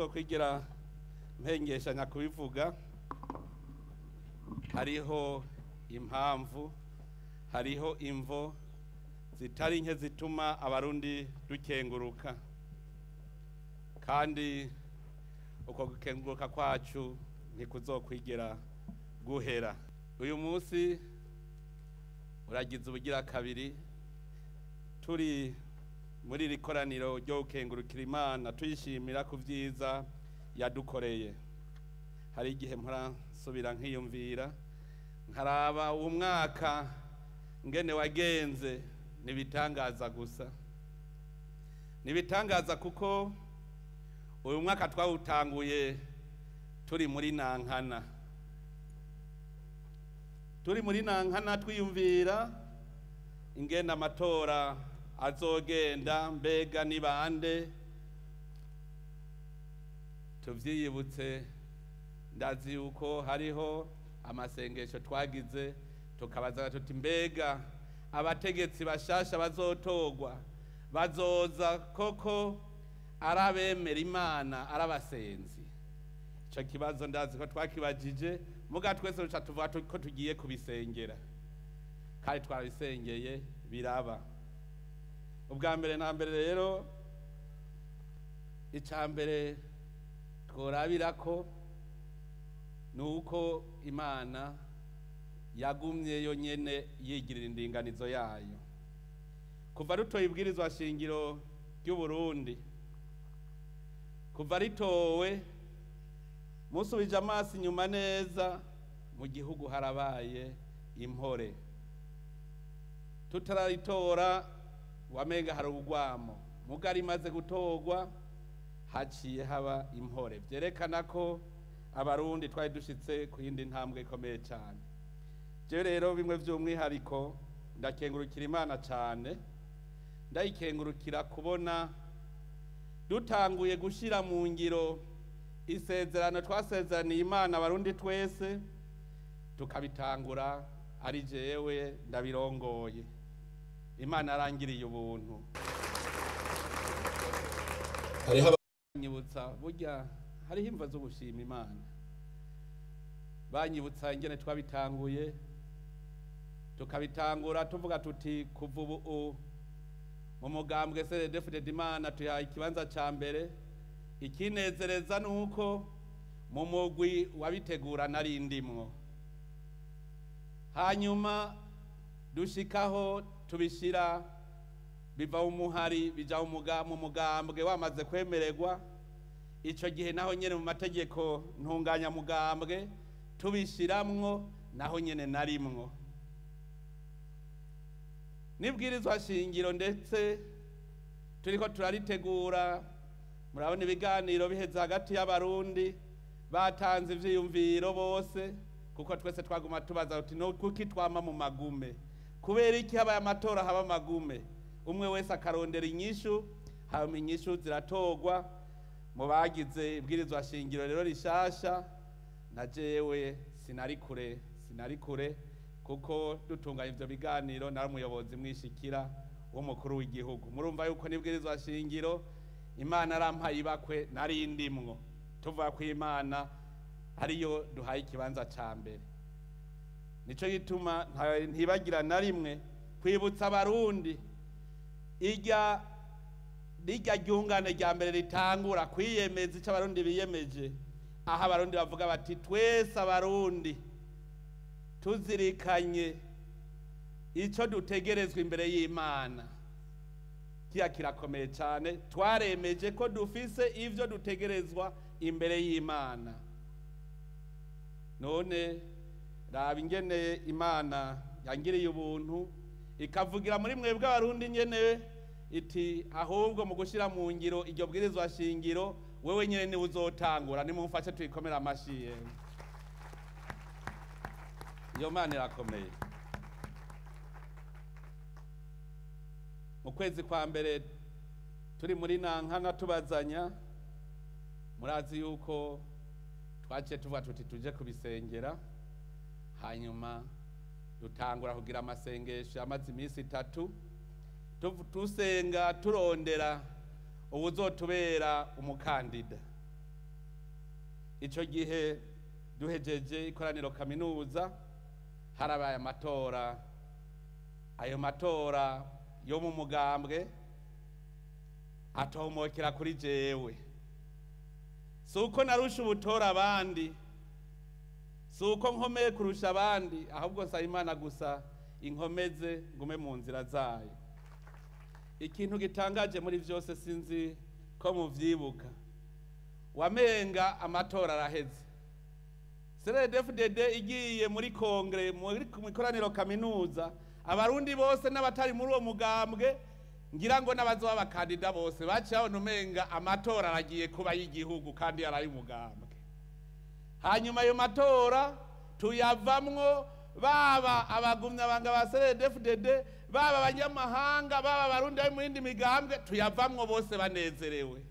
Ntazokwigera mpengeshanya kubivuga. Hariho impamvu, hariho imvo zitari nke zituma Abarundi dukenguruka, kandi uko gukenguruka kwacu ntikuzokwigera guhera. Uyu munsi uragize ubugira kabiri turi muri iri koraniro ryo gukengurukira Imana, tuyishimira ku vyiza yadukoreye. Hari igihe mpora nsubira nkiyumvira, nkaraba uwo mwaka ngene wagenze. Nibitangaza gusa, nibitangaza, kuko uyu mwaka twawutanguye turi muri nankana, turi muri nankana, twiyumvira ingene amatora azogenda, mbega ni bande. Tuvyiyibutse, ndazi yuko hariho amasengesho twagize, tukabaza tuti: "Mbega abategetsi bashasha bazotogwa bazoza koko ari abemera Imana, ari abasenzi?" Ico kibazo ndazi ko twakibajije, muga twese duca tuvuga ko tugiye kubisengera, kandi twabisengeye biraba. Ubwa mbere na mbere rero, icya mbere tworabirako ni uko Imana yagumye yonyene yigirira indinganizo yayo. Kuva rutoye ibwirizwa shingiro ry'u Burundi, kuva ritowe, musubije amaso inyuma neza, mu gihugu harabaye impore. Tutararitora wamenga hari urwamo, muga rimaze gutorwa haciye haba impore, vyerekana ko Abarundi twari dushitse ku yindi ntambwe ikomeye cyane. Je rero bimwe vy'umwihariko ndakengurukira Imana cyane, ndayikengurukira kubona dutanguye gushira mu ngiro isezerano twasezeraniye Imana, Abarundi twese, tukabitangura ari jewe ndabirongoye. Imana arangiriye ubuntu. Hariho Banyibutsa burya hariho imva zo gushima Imana. Banyibutsa ingene twabitanguye, tukabitangura tuvuga tuti: "Kuva ubu mu mugambwe CNDD-FDD Imana tuyaha ikibanza ca mbere." Ikinezereza nuko mu mugwi wabitegura nari ndimwo. Hanyuma dushikaho tubishira, biva mu muhari bija mu mugambwe wamaze kwemererwa. Ico gihe naho nyene mu mategeko ntunganyamugambwe tubishiramwo, naho nyene narimwo. Nibwirizwa shingiro ndetse turiko turaritegura, murabona ibiganiro biheze hagati y'Abarundi, batanze ivyiyumviro bose, kuko twese twaguma tubaza uti: "No kuki twama mu magume? Kubera iki habaye amatora haba amagume?" Umwe wese akarondera inyishu, hama inyishu ziratorwa mu bagize ibwirizwa shingiro rero rishasha. Na jewe sinari kure, sinari kure, kuko dutunganya ivyo biganiro nari umuyobozi mwishikira w'umukuru w'igihugu. Murumva yuko n'ibwirizwa shingiro Imana arampaye ibakwe nari ndimwo. Tuvuga ko Imana ariyo duhaye ikibanza ca mbere, nico gituma ntibagira na rimwe kwibutsa Abarundi irya rirya ryungane rya mbere ritangura kwiyemeza icyo Abarundi biyemeje, aho Abarundi bavuga bati: "Twese Abarundi tuzirikanye icyo dutegerezwa imbere y'Imana." Kiya kirakomeye cyane. Twaremeje ko dufise ivyo dutegerezwa imbere y'Imana. None raba ingene Imana yangiriye ubuntu, ikavugira muri mwebwe Abarundi nyene, iti: "Ahubwo mu gushyira mu ngiro iryo bwirizwa shingiro, wewe nyene niwe uzotangura." Nimumfashe tuyikomere amashi yewe. Iyo Mana irakomeye. Mu kwezi kwa mbere turi muri nankana tubazanya, murazi yuko twaciye tuvuga tuti tuje kubisengera. Hanyuma dutangura kugira amasengesho amaze iminsi 3 tusenga, turondera uwuzotubera umukandida. Icyo gihe duhejeje ikoraniro kaminuza, harabaye amatora. Ayo matora yo mu mugambwe atomokera kuri jewe. Si uko narusha ubutora abandi, si uko nkomeye kurusha abandi, ahubwo nsaba Imana gusa inkomeze ngume mu nzira zayo. Ikintu gitangaje muri byose, sinzi ko muvyibuka, wamenga amatora araheze, CNDD-FDD igiye muri kongre, muri ikoraniro kaminuza, abarundi bose n'abatari muri uwo mugambwe, ngira ngo n'abazoba abakandida bose, baciye babona umenga amatora aragiye kuba y'igihugu kandi yaraye umugambwe. Hanyuma ayo matora tuyavamwo, baba abagumyabanga ba CNDD-FDD, baba abanyamahanga, baba abarundi bari mu yindi migambwe, tuyavamwo bose banezerewe.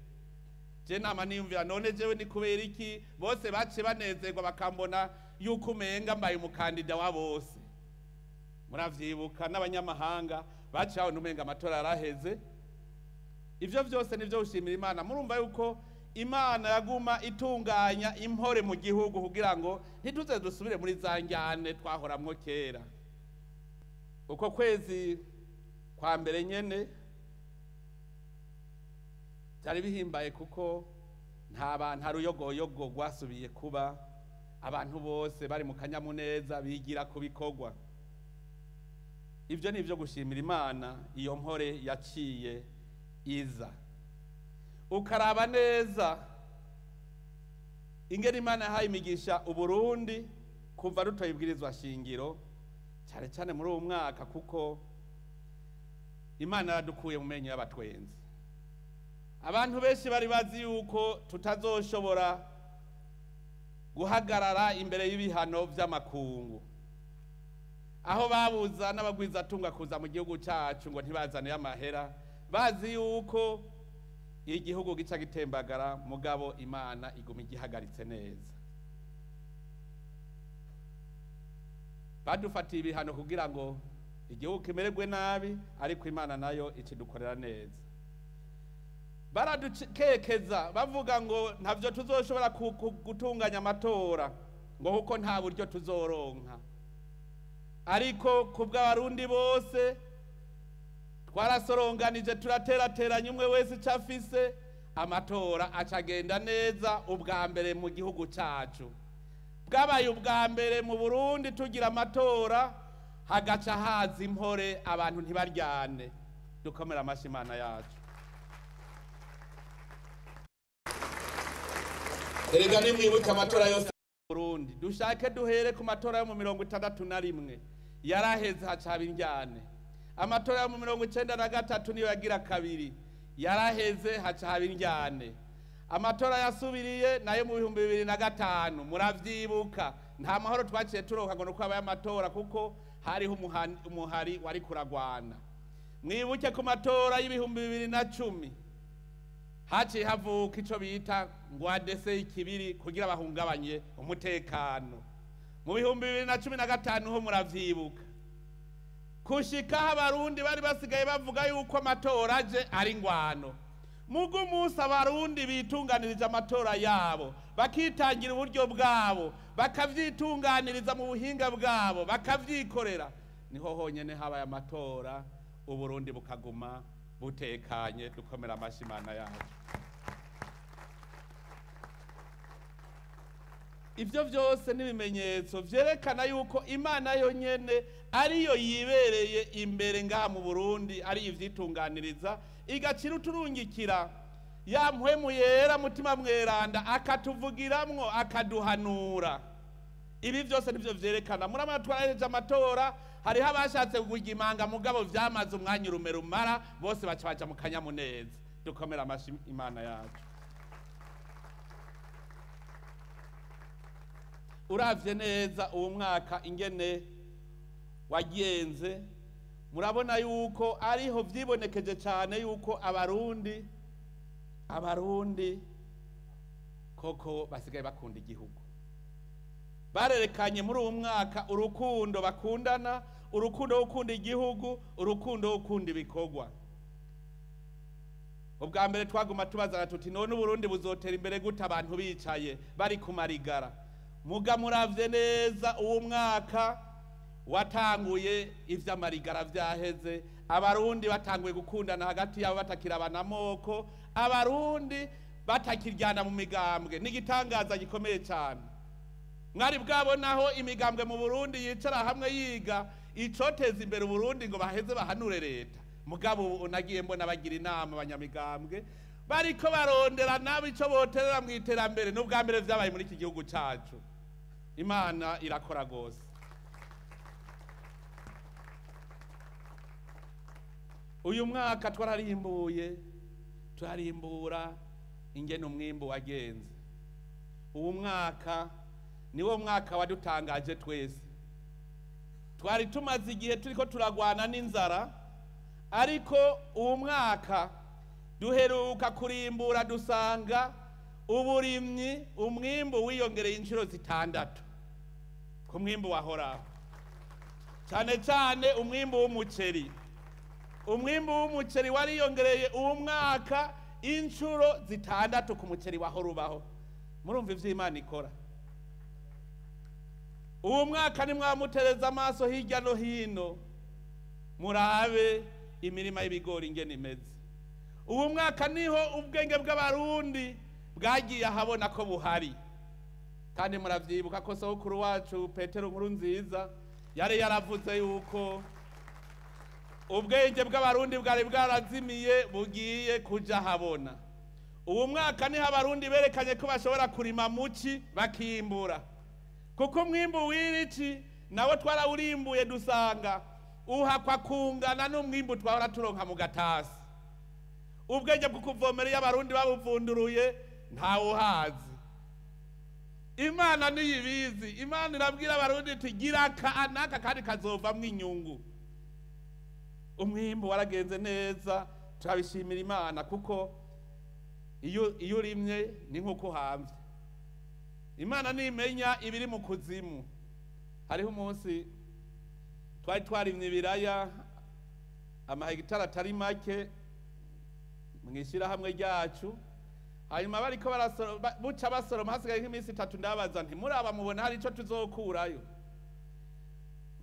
Je nama niyumvira, none jewe ni kubera iki bose baciye banezerwa, bakambona yuko umenga mbaye umukandida wa bose? Muravyibuka, n'abanyamahanga baciye babona umenga amatora yaraheze. Ivyo vyose nivyo gushimira Imana. Murumva yuko Imana yaguma itunganya impore mu gihugu kugira ngo ntituze dusubire muri za njyane twahoramwo kera. Uko kwezi kwa mbere nyene byari bihimbaye, kuko nta bantu, nta ruyogoyogo rwasubiye kuba. Abantu bose bari mu kanyamuneza, bigira ku bikorwa. Ibyo ni ibyo gushimira Imana, iyo mpore yaciye iza. Ukaraba neza ingene Imana yahaye imigisha Uburundi kuva rutoye ibwirizwa shingiro, cyane cyane muri uwo mwaka, kuko Imana yaradukuye mu menyo y'abatwenzi. Abantu benshi bari bazi yuko tutazoshobora guhagarara imbere y'ibihano vy'amakungu, aho babuza n'abagwizatunga kuza mu gihugu cyacu ngo ntibazane amahera, bazi yuko igihugu gica gitembagara. Mugabo Imana iguma igihagaritse neza. Badufatiye ibihano kugira ngo igihugu kimererwe nabi, ariko Imana nayo ikidukorera neza. Baradukekeza bavuga ngo ntavyo tuzoshobora gutunganya amatora, ngo kuko nta buryo tuzoronka. Ariko kubw'abarundi bose twarasoronganije, turaterateranya, umwe wese icyo afise, amatora acagenda neza. Ubwa mbere mu gihugu cyacu, bwabaye ubwa mbere mu Burundi tugira amatora hagaca haza impore, abantu ntibaryane. Dukomere amashyi Imana yacu. Erega nimwibuke amatora yose Burundi, dushake duhere ku matora yo mu 61, yaraheze haca indyane. Amatora yo mu 93 niyo yagira kabiri, yaraheze haca haba indyane. Amatora yasubiriye nayo mu 2005, muravyibuka, nta mahoro twaciye turonka ngo nuko habaye amatora, kuko hariho umuhari wari kuragwana. Mwibuke ku matora y'2010, haciye havuka ico bita ngo adese ikibiri kugira bahungabanye umutekano. Mu 2015 ho muravyibuka, kushikaho abarundi bari basigaye bavuga yuko amatora aje ari ngwano. Mugu umunsi abarundi bitunganirije amatora yabo, bakitangira uburyo bwabo, bakavyitunganiriza mu buhinga bwabo, bakavyikorera, niho honyene habaye amatora Uburundi bukaguma butekanye. Dukomera amashyi Imana yacu. Ivyo vyose n'ibimenyetso vyerekana yuko Imana yonyene ariyo yibereye imbere ngaha mu Burundi, ari ivyitunganiriza, igacira uturungikira ya mpwemu yera, Mutima Mweranda, akatuvugiramwo, akaduhanura. Ibi vyose nivyo vyerekana. Murabona twarahejeje amatora, hariho abashatse kugimanga, mugabo vyamaze umwanya urume rumara, bose baca baja mu kanyamuneza. Dukomera amashyi Imana yacu. Uravye neza uwo mwaka ingene wagenze, murabona yuko ariho vyibonekeje cyane yuko abarundi koko basigaye bakunda igihugu. Barerekanye muri uwo mwaka urukundo bakundana, urukundo gukunda igihugu, urukundo gukunda ibikorwa. Ubwa mbere twaguma tubazana tuti none Uburundi buzotera imbere gute abantu bicaye bari kumarigara? Muga muravye neza, uwo mwaka watanguye ivy'amarigara vyaheze, Abarundi batanguye gukundana hagati yabo, batakirabana amoko, Abarundi batakiryana mu migambwe. N'igitangaza gikomeye cyane. Mwari bwabonaho imigambwe mu Burundi yicara hamwe yiga icoteza imbere Uburundi ngo baheze bahanure leta? Mugabo ubu nagiye mbona bagira inama abanyamigambwe, bariko barondera nabo ico boterera mu iterambere. N'ubwa mbere vyabaye muri iki gihugu cacu. Imana irakora gose. Uyu mwaka twararimbuye, turarimbura ingene umwimbu wagenze. Uwu mwaka niwo mwaka wadutangaje twese. Twari tumaze igihe turiko turagwana n'inzara, ariko uwu mwaka duheruka kurimbura dusanga uburimyi umwimbu wiyongereye inshuro 6 ku mwimbu wahoraho, cyane cyane umwimbu w'umuceri. Umwimbu w'umuceri wariyongereye uwu mwaka inshuro 6 ku muceri wahora ubaho. Murumva ivyo Imana ikora. Uwo mwaka nimwamutereza amaso hirya no hino, murabe imirima y'ibigori ingene imeze. Uwo mwaka niho ubwenge bw'Abarundi bwagiye ahabona ko buhari. Kandi muravyibuka ko sokuru wacu Petero Nkurunziza yari yaravuze yuko ubwenge bw'Abarundi bwari bwarazimiye bugiye kuja habona. Uwo mwaka niho Abarundi berekanye ko bashobora kurima muci bakimbura, kuko umwimbu w'irici nawo twarawurimbuye dusanga uhakwa kungana n'umwimbu twahora turonka mu gatasi. Ubwenge bwo kuvomera iyo Abarundi babuvunduruye ntawuhazi. Imana niyibizi. Imana irabwira Abarundi iti gira aka n'aka kandi kazovamwo inyungu. Umwimbu waragenze neza, turabishimira Imana, kuko iyo urimye ni nk'uko uhamvye. Imana nimenya ibiri mu kuzimu. Hariho umunsi twari twarimye ibiraya amahegitari atari make mw'ishirahamwe ryacu, hanyuma bariko buca basoroma hasigaye nk'iminsi 3, ndabaza nti muraba mubona hari ico tuzokurayo?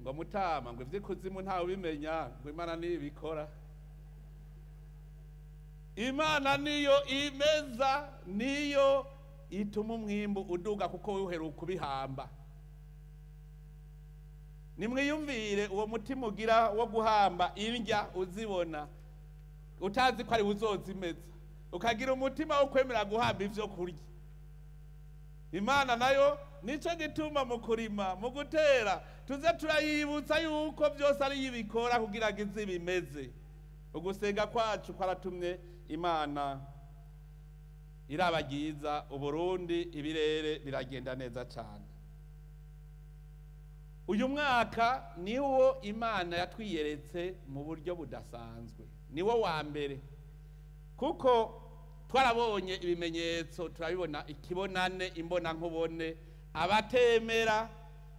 Ngo mutama, ngo ivy'ikuzimu ntawe ubimenya, ngo Imana niyo ibikora. Imana niyo imeza, niyo ituma umwimbu uduga, kuko uheruka kubihamba. Nimwiyumvire uwo mutima ugira wo guhamba indya uzibona utazi ko ari uzozimeza, ukagira umutima wo kwemera guhamba ivyo kurya. Imana nayo nico gituma mu kurima, mu gutera, tuze turayibutsa yuko byose ari yibikora kugira ngo izi bimeze. Ugusenga kwacu kwaratumye Imana irabagiza Uburundi, ibirere biragenda neza cyane. Uyu mwaka niwo Imana yatwiyeretse mu buryo budasanzwe, niwo wa mbere, kuko twarabonye ibimenyetso, turabibona ikibonane imbona nkubone. Abatemera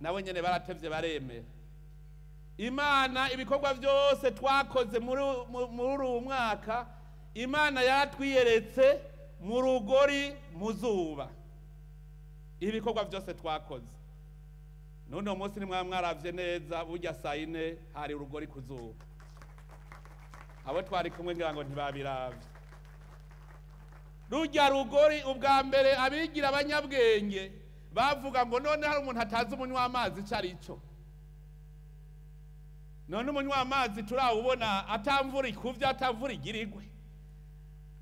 nabo nyene baratevye baremera. Imana ibikorwa byose twakoze muri uyu mwaka, Imana yatwiyeretse mu rugori mu zuba. Ibikorwa byose twakoze none umunsi ni mwaravye neza, burya saa 4 hari urugori ku zuba. Abo twari kumwe ngira ngo ntibabiravye. Rujya rugori ubwa mbere abigira abanyabwenge bavuga ngo none hari umuntu atazi umunywa amazi ico ari cyo. None umunywa amazi turawubona atamvura ikuvye, atamvura igirigwe.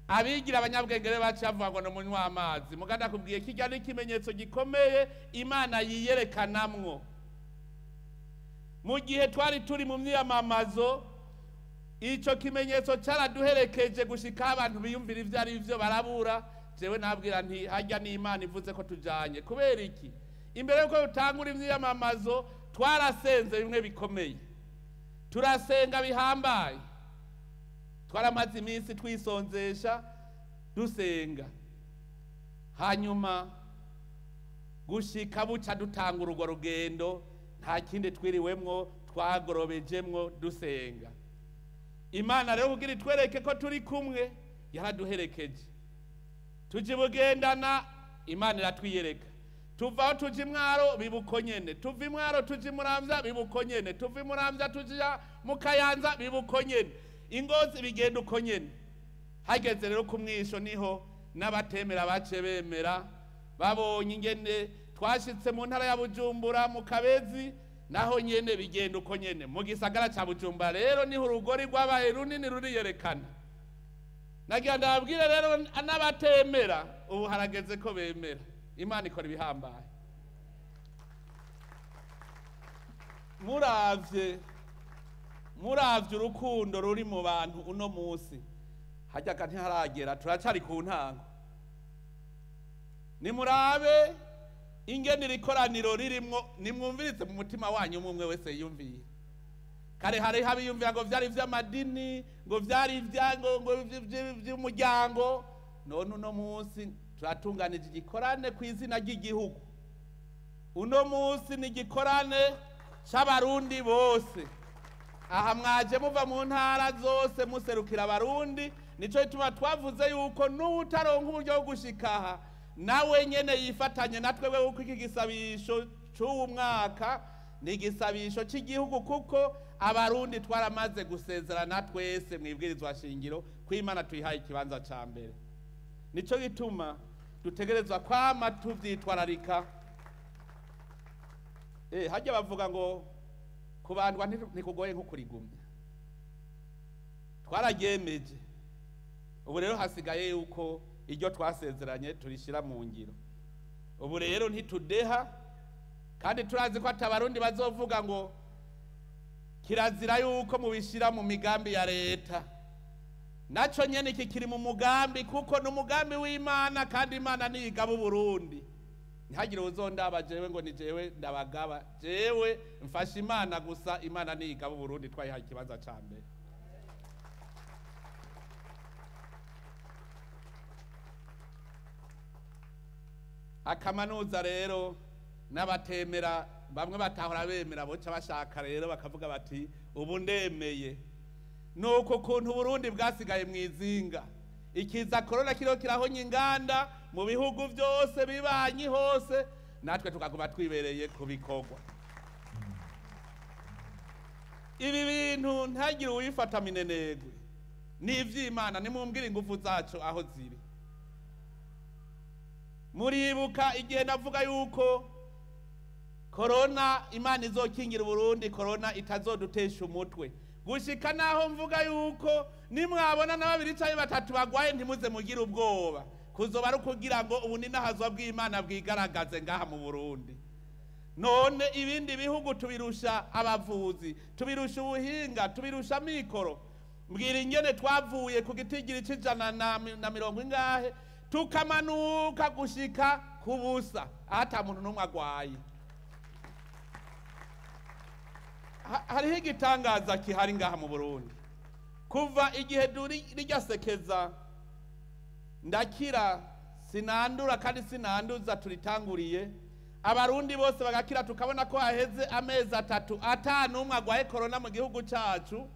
Abigira abanyabwenge rero baciye bavuga ngo n'umunywa amazi. Muganda kubwiye kijya n'ikimenyetso gikomeye Imana yiyerekanamwo. Mu gihe twari turi mu myiyamamazo, ico kimenyetso caraduherekeje gushika abantu biyumvira ivyo ari vyo barabura. Jewe nabwira nti harya ni Imana ivuze ko tujanye. Kubera iki? Imbere yuko dutangura imyiyamamazo twarasenze bimwe bikomeye, turasenga bihambaye, twaramaze iminsi twisonzesha dusenga, hanyuma gushika buca dutangura urwo rugendo, nta kindi twiriwemwo, twagorobejemwo dusenga. Imana rero kugira itwereke ko turi kumwe, Yaraduherekeje tuje Bugendana, Imana iratwiyereka. Tuvaho tuje Imwaro, bibuko nyene. Tuva Imwaro tuje Muramvya, bibuko nyene. Tuva Imuramvya tuja mu Kayanza, bibuko nyene. Ingozi bigenda uko nyene. Hageze rero ku mwisho, niho n'abatemera bace bemera, babonye ingene twashitse mu ntara ya Bujumbura mu Kabezi, naho nyene bigenda uko nyene. Mu gisagara ca Bujumbura rero niho urugori rwabaye runini, ruriyerekana. Nagira ndababwire rero, n'abatemera ubu harageze ko bemera. Imana ikora ibihambaye. Muravye urukundo ruri mu bantu uno munsi, hajyaga ntiharagera, turacari ku ntango. Nimurabe ingene iri koraniro ririmwo, nimwumvirize mu mutima wanyu, umwe wese yiyumviye. Kare hariho abiyumvira ngo vyari ivy'amadini, ngo vyari ivya ngo vy'umuryango. None uno munsi turatunganije igikorane ku izina ry'igihugu. Uno munsi ni igikorane c'Abarundi bose. Aha mwaje muva mu ntara zose, muserukira Abarundi. Nico gituma twavuze yuko n'uwutaronka uburyo bwo gushika aha nawe nyene yifatanye natwe, we, kuko iki gisabisho c'uwu mwaka ni igisabisho cy'igihugu, kuko Abarundi twaramaze gusezerana twese mu ibwirizwa shingiro ko Imana tuyihaye ikibanza ca mbere. Nico gituma dutegerezwa kwama tuvyitwararika. Hajya bavuga ngo kubandwa ntikugoye nko kurigumya. Twararyemeje, ubu rero hasigaye yuko iryo twasezeranye turishyira mu ngiro. Ubu rero ntitudeha, kandi turazi ko atabarundi bazovuga ngo kirazira yuko mubishyira mu migambi ya leta. Naco nyene iki kiri mu mugambi, kuko ni umugambi w'Imana, kandi Imana niyigaba Uburundi. Ntihagire uzondaba jewe ngo ni jewe ndabagaba. Jewe mfasha Imana gusa. Imana niyigaba Uburundi, twayihaye ikibanza ca mbere. Akamanuza rero, n'abatemera, bamwe batahora bemera, boca bashaka rero bakavuga bati: "Ubu ndemeye." Nuko ukuntu Burundi bwasigaye mu izinga, ikiza korona kiriho kirahonya inganda mu bihugu byose bibanyi hose, natwe tukaguma twibereye ku bikorwa. Ibi bintu ntagire uwifata minenegwe, ni ivy'Imana. Nimumbwire ingufu zacu aho ziri. Muribuka igihe navuga yuko korona, Imana izokingira Uburundi, korona itazodutesha umutwe, gushika naho mvuga yuko nimwabona na babiri canke batatu bagwaye, ntimuze mugire ubwoba, kuzoba ari ukugira ngo ubuninahazwa bw'Imana bwigaragaze ngaha mu Burundi. None ibindi bihugu tubirusha abavuzi, tubirusha ubuhinga, tubirusha mikoro. Mbwira ingene twavuye ku gitigiri c'ijana na mirongo ingahe, tukamanuka gushika ku busa, aho ata muntu n'umwe agwaye. Hariho igitangaza kihari ngaha mu Burundi. Kuva igihe duri rirya sekeza "Ndakira, sinandura kandi sinanduza" turitanguriye, Abarundi bose bagakira, tukabona ko haheze amezi 3 ata n'umwe agwaye korona mu gihugu cacu,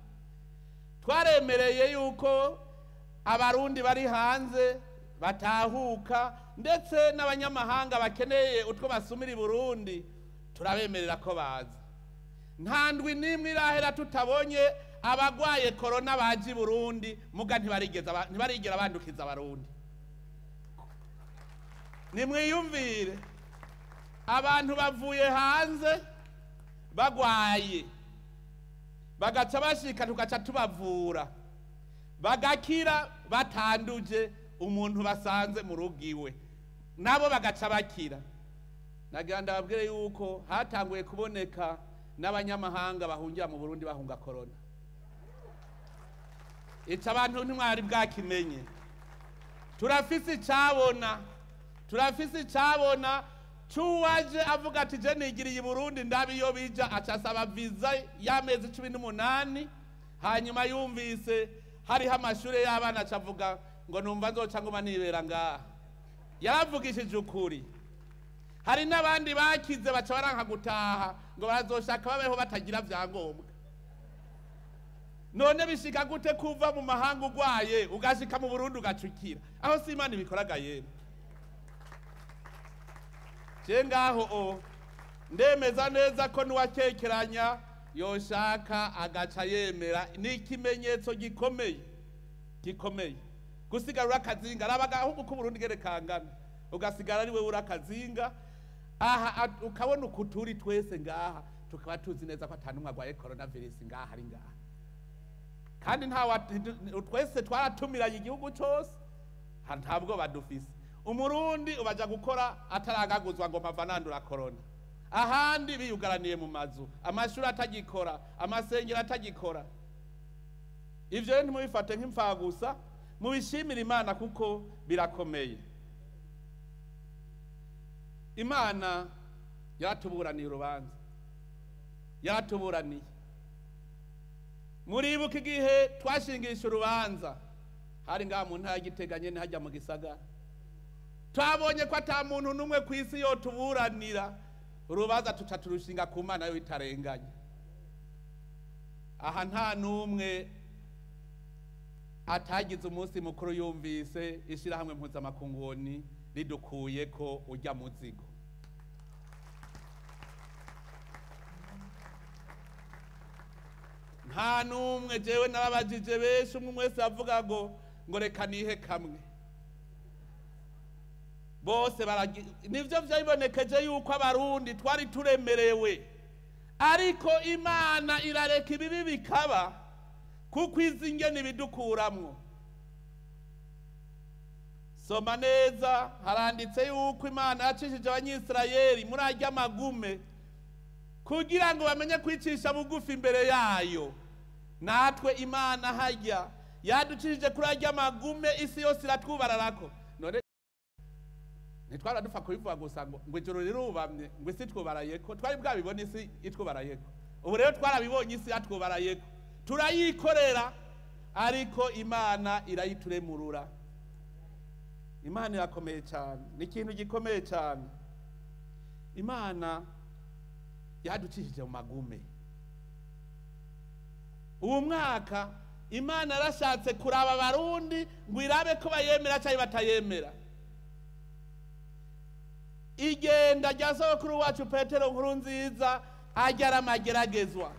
twaremereye yuko Abarundi bari hanze batahuka, ndetse n'abanyamahanga bakeneye utwo basumira i Burundi turabemerera ko baza. Nta ndwi n'imwe irahera tutabonye abagwaye korona baje i Burundi, muga ntibarigera bandukiza Abarundi. Nimwiyumvire, abantu bavuye hanze bagwaye, bagaca bashika, tugaca tubavura, bagakira batanduje umuntu basanze mu rugo iwe, nabo bagaca bakira. Nagira ndababwire yuko hatanguye kuboneka n'abanyamahanga bahungira mu Burundi bahunga korona. Ico abantu ntimwari bwakimenye. Turafise icabona, turafise icabona c'uwaje avuga ati: "Je nigiriye i Burundi, ndabe iyo bija." Aca asaba viza y'amezi 18. Hanyuma yumvise hariho amashure y'abana, aca avuga ngo: "Numva nzoca nguma nibera ngaha." Yaravugishije ukuri. Hari n'abandi bakize baca baranka gutaha, ngo barazoshaka babeho batagira vyangombwa. None bishika gute kuva mu mahanga ugwaye ugashika mu Burundi ugacukira? Aho si Imana ibikoraga yemwe? Je ngaho o ndemeza neza ko nuwakekeranya yoshaka agaca yemera. Ni ikimenyetso gikomeye gikomeye gusigara urakazinga. Arabaga ahubwo ko Burundi gere kangana, ugasigara ari wewe urakazinga aha, ukabona ukuturi twese ngaha tukaba tuzi neza ko atanumwe agwaye coronavirus ngaha ari ngaha, kandi nta twese twaratumiranye igihugu cyose, ntabwo badufise. Umurundi ubaja gukora ataragaguzwa ngo mpava nandura corona, ahandi biyugaraniye mu mazu, amashuri atagikora, amasengero atagikora. Ivyo rero ntimubifate nk'imfagusa, mubishimire Imana kuko birakomeye. Imana yaratuburaniye urubanza, yaratuburaniye. Muribuka igihe twashingisha urubanza hari ngaha mu ntara ya Gitega nyene hajya mu gisagara, twabonye ko ata muntu n'umwe ku isi yotuburanira urubanza, tuca turushinga ku Mana yo itarenganye. Aha nta n'umwe atagize umunsi mukuru yumvise ishirahamwe mpuzamakungu ridukuye ko ujya muzigo. Nta n'umwe, jewe narabajije benshi, umwe wese avuga ngo reka nihe kamwe, bose nivyo vyabibonekeje yuko Abarundi twari turemerewe, ariko Imana irareka ibibi bikaba kuko izi ngene ibidukuramwo. Soma neza, haranditse yuko Imana yacishije Abanyisirayeli muri arya magume kugira ngo bamenye kwicisha bugufi imbere yayo. Natwe Imana hajya yaducishije kuri arya magume, isi yose iratwubararako. None ntitwara dupfa kubivuga gusa ngo ijuru rirubamye ngo isi itwubarayeko, twari bwabibona isi itwubarayeko. Ubu rero twarabibonye isi yatwubarayeko, turayikorera, ariko Imana irayituremurura. Imana irakomeye cyane, ni ikintu gikomeye cyane. Imana yaducishije mu magume. Uwo mwaka Imana yarashatse kuraba Abarundi ngo irabe ko bayemera cyangwa batayemera. Igenda rya sokuru wacu Petero Nkurunziza ajya aramageragezwa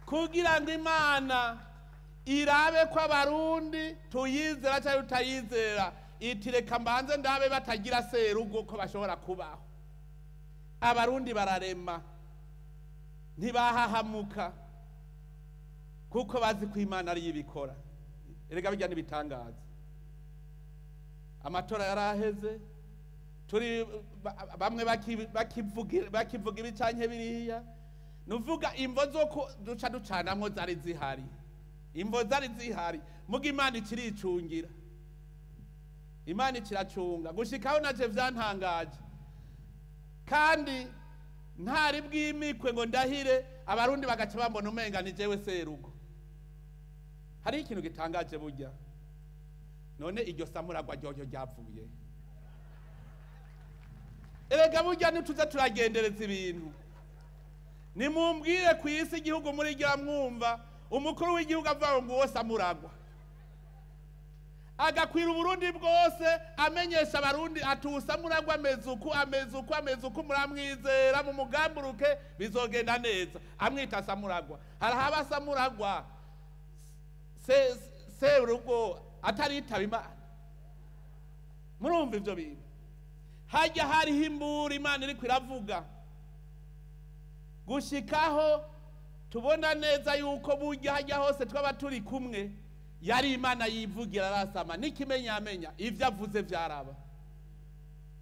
kugira ngo Imana irabe ko Abarundi tuyizera cyangwa tutayizera. Itireka mbanze ndabe batagira serugo ko bashobora kubaho. Abarundi bararema, ntibahahamuka kuko bazi ko Imana ari yibikora. Erega bijya nibitangaza. Amatora yaraheze, turi bamwe bakivuga ibicanke biriya, nuvuga imvo zo duca ducanamwo zari zihari, imvo zari zihari, muga Imana ikiricungira, Imana ikiracunga gushikaho naje vyantangaje. Kandi ntari bwimikwe ngo ndahire, Abarundi bagaca bambona umenga ni jewe serugo. Hari ikintu gitangaje burya. None iryo samuragwa ryoryo ryavuye. Erega burya nituza turagendereza ibintu. Nimumbwire ku isi igihugu muri gira mwumva umukuru w'igihugu avuga ngo uwo samuragwa agakwira Uburundi bwose, amenyesha Abarundi atusa muragwa amezuku amezuku amezuku, muramwizera mu mugamburuke bizogenda neza. Amwita samuragwa. Harahaba samuragwa se serugo ataritaba Imana. Murumva ivyo bintu? Hajya hariho imbura Imana iriko iravuga gushikaho tubona neza yuko burya hajya hose twaba turi kumwe, yari Imana yivugira arasama n'ikimenyamenya ivyo avuze vyaraba.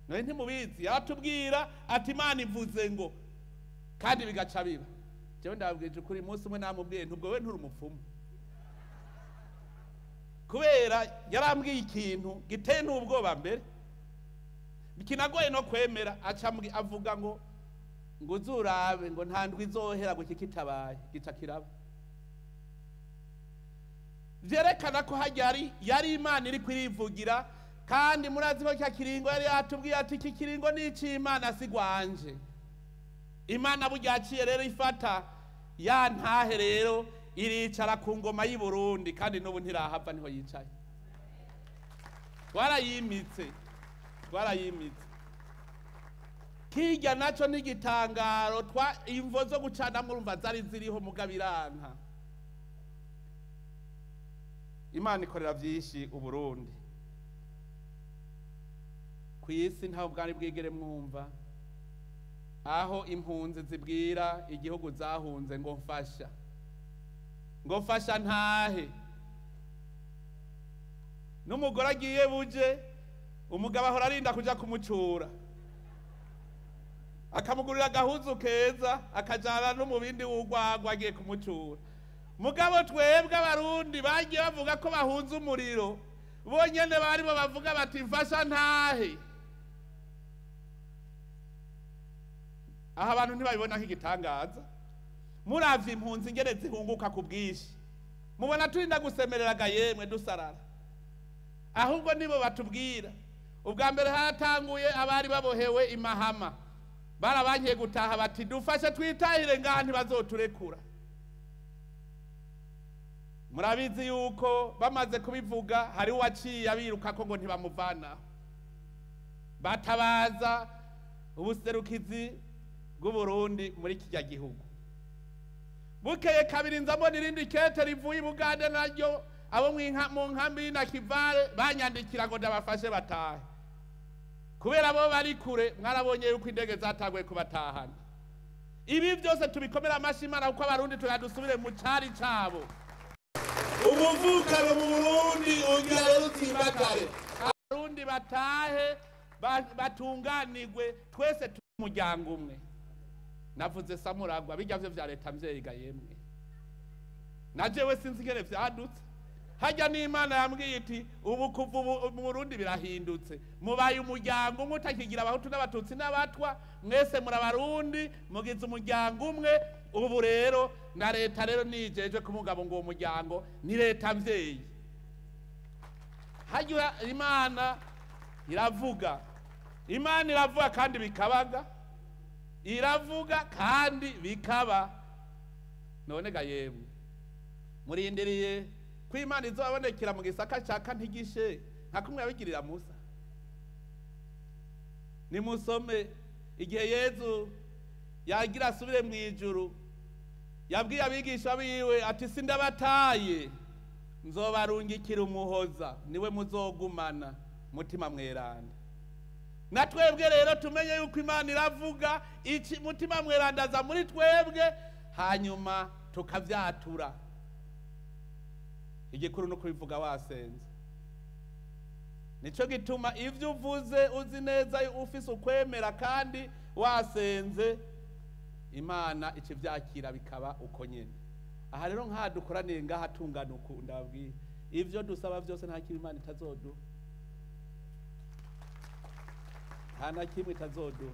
None ntimubizi, yaratubwira ati Imana ivuze ngo, kandi bigaca biba. Jewe ndababwije ukuri, umunsi umwe namubwiye ntubwo we nturi umupfumu, kubera yarambwiye ikintu giteye n'ubwoba mbere kinagoye no kwemera. Aca avuga ngo uzurabe ngo nta ndwi izohera ngo iki kitabaye, gica kiraba. Vyerekana ko hajya yari Imana iri kwirivugira. Kandi murazi ko cya kiringo yari yatubwiye ati iki kiringo ni ic'Imana si gwanje. Imana burya yaciye rero ifata Ya ntahe rero iricara ku ngoma y'i Burundi, kandi n'ubu ntirahava, niho yicaye. Twarayimitse, twarayimitse. Kirya naco n'igitangaro twa imvo zo gucanamwo urumva zari ziriho, mugabo iranka. Imana ikorera vyinshi Uburundi. Ku isi ntaho bwari bwigere mwumva aho impunzi zibwira igihugu zahunze ngo mfasha, ngo mfasha ntahe. N'umugore agiye buje, umugabo ahora arinda kuja kumucura, akamugurira agahuzu keza, akajana n'umubindi w'urwagwa agiye kumucura. Mugabo twebwe Abarundi bagiye bavuga ko bahunze umuriro, bonyene barimo bavuga bati mfasha ntahe. Aha abantu ntibabibona nk'igitangaza. Muravye impunzi ingene zihunguka ku bwinshi, mubona turinda gusemereraga yemwe dusarara. Ahubwo nibo batubwira. Ubwa mbere haratanguye abari babohewe imahama, barabankiye gutaha bati dufashe twitahire ngaha ntibazoturekura. Murabizi yuko bamaze kubivuga hari uwaciye abiruka ko ngo ntibamuvanaho, batabaza ubuserukizi bw'Uburundi muri kirya gihugu. Bukeye kabiri nzabona irindi kete rivuye i Bugande, naryo abo mu nkambi y'Inakivale banyandikira ngo ndabafashe batahe, kubera bo bari kure. Mwarabonye yuko indege zatanguye kubatahana. Ibi byose tubikomera amashi Imana, kuko Abarundi turadusubire mu cari cabo. Umuvukano mu Burundi ugira rero utsimbagare, Abarundi batahe batunganirwe, twese turi umuryango umwe. Navuze Samuragwa, bijya vyo vya leta mvyeyiga yemwe, na jewe sinzi ingene vyadutse. Harya n'Imana yambwiye iti ubu kuva ubu mu Burundi birahindutse, mubaye umuryango umwe utakigira Abahutu n'Abatutsi n'Abatwa, mwese muri Abarundi, mugize umuryango umwe. Ubu rero na leta rero nijeje kubungabunga uwo muryango, ni leta mvyeyi. Harya Imana iravuga, Imana iravuga kandi bikabaga, iravuga kandi bikaba. None ga yemwe, murindiriye ko Imana izobabonekera mu gisaka caka ntigishe nka kumwe yabigirira Musa? Nimusome igihe Yezu yagira asubire mu ijuru, yabwiye abigisha biwe ati sindabataye, nzobarungikira umuhoza, niwe muzogumana, Mutima Mweranda. Na twebwe rero tumenye yuko Imana iravuga, iki Mutima Mweranda aza muri twebwe, hanyuma tukavyatura. Igikuru no kubivuga wasenze. Nico gituma ivyo uvuze uzi neza ufise ukwemera kandi wasenze, Imana ikivyakira bikaba uko nyene. Aha rero nka dukoraniye ngaha tungana uku, ndababwiye ivyo dusaba vyose nta kimwe Imana itazoduha, nta na kimwe itazoduha.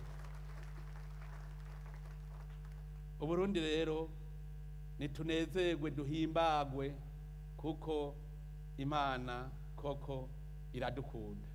Uburundi rero nitunezerwe, duhimbagwe, kuko Imana koko iradukunda.